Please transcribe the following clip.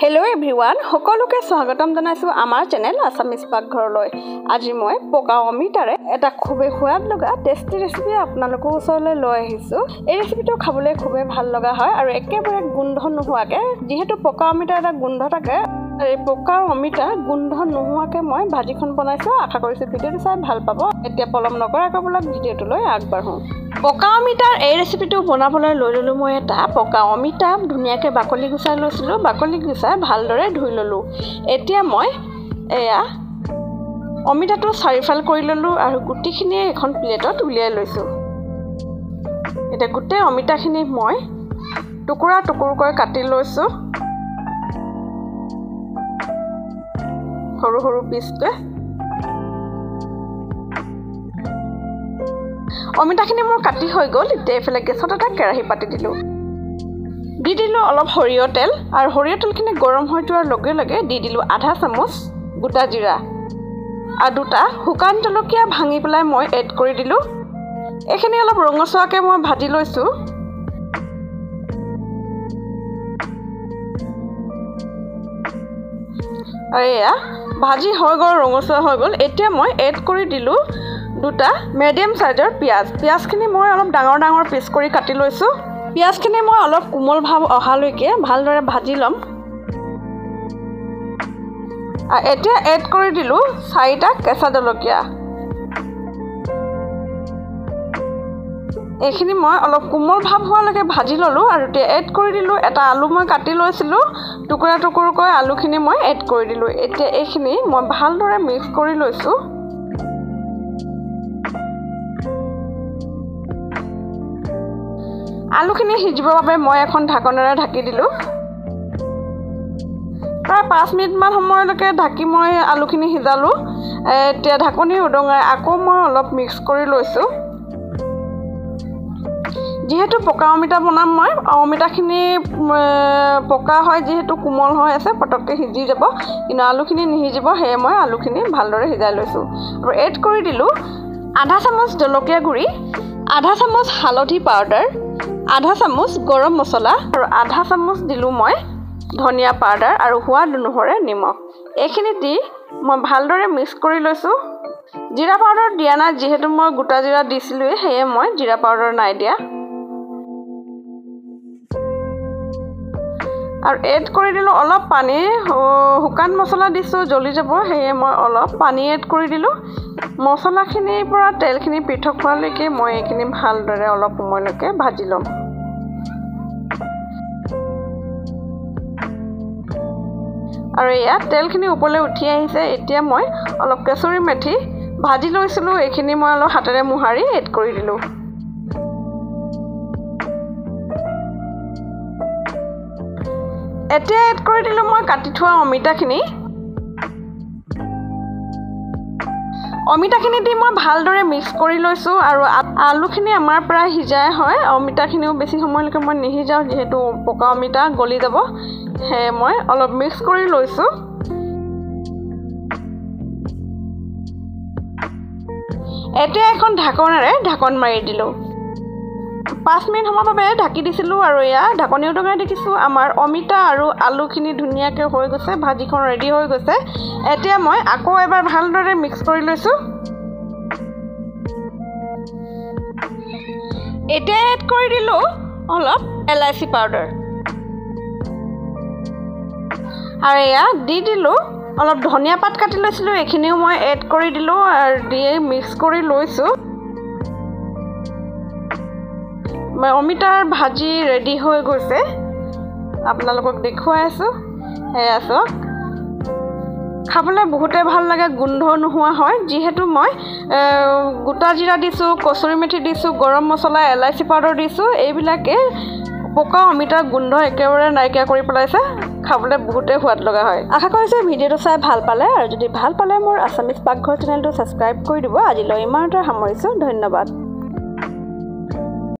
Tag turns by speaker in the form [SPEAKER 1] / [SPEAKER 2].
[SPEAKER 1] Hello' everyone, সকলোকে স্বাগতম জনাইছোঁ আমাৰ চেনেল আছামিজ পাকঘৰলৈ। আজি মই পকা অমিতাৰে এটা খুবেই সোৱাদ লগা টেষ্টি ৰেচিপি আপোনালোকৰ ওচৰলৈ লৈ আহিছোঁ। এই ৰেচিপিটো খাবলৈ খুবেই ভাল লগা হয় আৰু একেবাৰে গোন্ধ নোহোৱাকৈ, যিহেতু পকা অমিতাৰ এটা গোন্ধ থাকে, এই পকা অমিতা গোন্ধ নোহোৱাকৈ মই ভাজিখন বনাইছোঁ। আশা কৰিছোঁ ভিডিঅ'টো চাই ভাল পাব। এতিয়া পলম নকৰাকৈ বোলক ভিডিঅ'টোলৈ আগবাঢ়োঁ। পকা অমিতাৰ এই ৰেচিপিটো বনাবলৈ লৈ ল'লোঁ মই এটা পকা অমিতা, ধুনীয়াকৈ বাকলি গুচাই লৈছিলোঁ। বাকলি গুচাই ভালদৰে ধুই ল'লোঁ। এতিয়া মই এয়া অমিতাটো চাৰিফাল কৰি ল'লোঁ আৰু গুটিখিনিয়ে এখন প্লেটত উলিয়াই লৈছোঁ। এতিয়া গোটেই অমিতাখিনি মই টুকুৰা টুকুৰকৈ কাটি লৈছোঁ, সৰু সৰু পিচকৈ। অমিতাখিনি মোৰ কাটি হৈ গ'ল। এতিয়া এইফালে গেছত এটা কেৰাহী পাতি দিলোঁ, দি দিলোঁ অলপ সৰিয়হ তেল আৰু সৰিয়হ তেলখিনি গৰম হৈ যোৱাৰ লগে লগে দি দিলোঁ আধা চামুচ গোটা জিৰা আৰু দুটা শুকান জলকীয়া ভাঙি পেলাই মই এড কৰি দিলোঁ। এইখিনি অলপ ৰঙচুৱাকৈ মই ভাজি লৈছোঁ। আৰু এয়া ভাজি হৈ গ'ল, ৰঙচুৱা হৈ গ'ল। এতিয়া মই এড কৰি দিলোঁ দুটা মিডিয়াম চাইজৰ পিঁয়াজ। পিঁয়াজখিনি মই অলপ ডাঙৰ ডাঙৰ পিচ কৰি কাটি লৈছোঁ। পিঁয়াজখিনি মই অলপ কোমল ভাৱ অহালৈকে ভালদৰে ভাজি ল'ম। আৰু এতিয়া এড কৰি দিলোঁ চাৰিটা কেঁচা জলকীয়া। এইখিনি মই অলপ কোমল ভাৱ হোৱালৈকে ভাজি ল'লোঁ। আৰু এতিয়া এড কৰি দিলোঁ এটা আলু, মই কাটি লৈছিলোঁ টুকুৰা টুকুৰকৈ, আলুখিনি মই এড কৰি দিলোঁ। এতিয়া এইখিনি মই ভালদৰে মিক্স কৰি লৈছোঁ। আলুখিনি সিজিবৰ বাবে মই এখন ঢাকনেৰে ঢাকি দিলোঁ। প্ৰায় 5 মিনিটমান সময়লৈকে ঢাকি মই আলুখিনি সিজালোঁ। এতিয়া ঢাকনি উদঙাই আকৌ মই অলপ মিক্স কৰি লৈছোঁ। যিহেতু পকা অমিতা বনাম মই, অমিতাখিনি পকা হয় যিহেতু কোমল হৈ আছে, পটককৈ সিজি যাব, কিন্তু আলুখিনি নিসিজিব, সেয়ে মই আলুখিনি ভালদৰে সিজাই লৈছোঁ। আৰু এড কৰি দিলোঁ আধা চামুচ জলকীয়া গুড়ি, আধা চামুচ হালধি পাউডাৰ, আধা চামুচ গৰম মছলা আৰু আধা চামুচ দিলোঁ মই ধনিয়া পাউডাৰ আৰু সোৱাদ অনুসৰি নিমখ। এইখিনি দি মই ভালদৰে মিক্স কৰি লৈছোঁ। জিৰা পাউডাৰ দিয়া নাই, যিহেতু মই গোটা জিৰা দিছিলোঁৱেই, সেয়ে মই জিৰা পাউডাৰ নাই দিয়া। আৰু এড কৰি দিলোঁ অলপ পানী। শুকান মছলা দিছোঁ, জ্বলি যাব, সেয়ে মই অলপ পানী এড কৰি দিলোঁ। মছলাখিনিৰ পৰা তেলখিনি পৃথক হোৱালৈকে মই এইখিনি ভালদৰে অলপ সময়লৈকে ভাজি ল'ম। আৰু এয়া তেলখিনি ওপৰলৈ উঠি আহিছে। এতিয়া মই অলপ কেঁচুৰি মেথি ভাজি লৈছিলোঁ, এইখিনি মই অলপ হাতেৰে মোহাৰি এড কৰি দিলোঁ। এতিয়া এড কৰি দিলোঁ মই কাটি থোৱা অমিতাখিনি। অমিতাখিনি দি মই ভালদৰে মিক্স কৰি লৈছোঁ। আৰু আলুখিনি আমাৰ প্ৰায় সিজাই হয়, অমিতাখিনিও বেছি সময়লৈকে মই নিসিজাওঁ, যিহেতু পকা অমিতা গলি যাব, সেয়ে মই অলপ মিক্স কৰি লৈছোঁ। এতিয়া এখন ঢাকনেৰে ঢাকন মাৰি দিলোঁ। 5 মিনিট সময়ৰ বাবে ঢাকি দিছিলোঁ। আৰু এয়া ঢাকনি উদঙাই দেখিছোঁ আমাৰ অমিতা আৰু আলুখিনি ধুনীয়াকৈ হৈ গৈছে, ভাজিখন ৰেডি হৈ গৈছে। এতিয়া মই আকৌ এবাৰ ভালদৰে মিক্স কৰি লৈছোঁ। এতিয়া এড কৰি দিলোঁ অলপ এলাইচি পাউডাৰ আৰু এয়া দি দিলোঁ অলপ ধনিয়া পাত কাটি লৈছিলোঁ, এইখিনিও মই এড কৰি দিলোঁ আৰু দিয়ে মিক্স কৰি লৈছোঁ। অমিতাৰ ভাজি ৰেডি হৈ গৈছে, আপোনালোকক দেখুৱাই আছোঁ। সেয়া চাওক, খাবলৈ বহুতে ভাল লাগে, গোন্ধ নোহোৱা হয়। যিহেতু মই গোটা জিৰা দিছোঁ, কচুৰি মেথি দিছোঁ, গৰম মছলা, এলাইচি পাউডাৰ দিছোঁ, এইবিলাকে পকা অমিতাৰ গোন্ধ একেবাৰে নাইকিয়া কৰি পেলাইছে। খাবলৈ বহুতেই সোৱাদ লগা হয়। আশা কৰিছোঁ ভিডিঅ'টো চাই ভাল পালে, আৰু যদি ভাল পালে মোৰ আছামিজ পাকঘৰ চেনেলটো ছাবস্ক্ৰাইব কৰি দিব। আজিলৈ ইমানতে সামৰিছোঁ, ধন্যবাদ।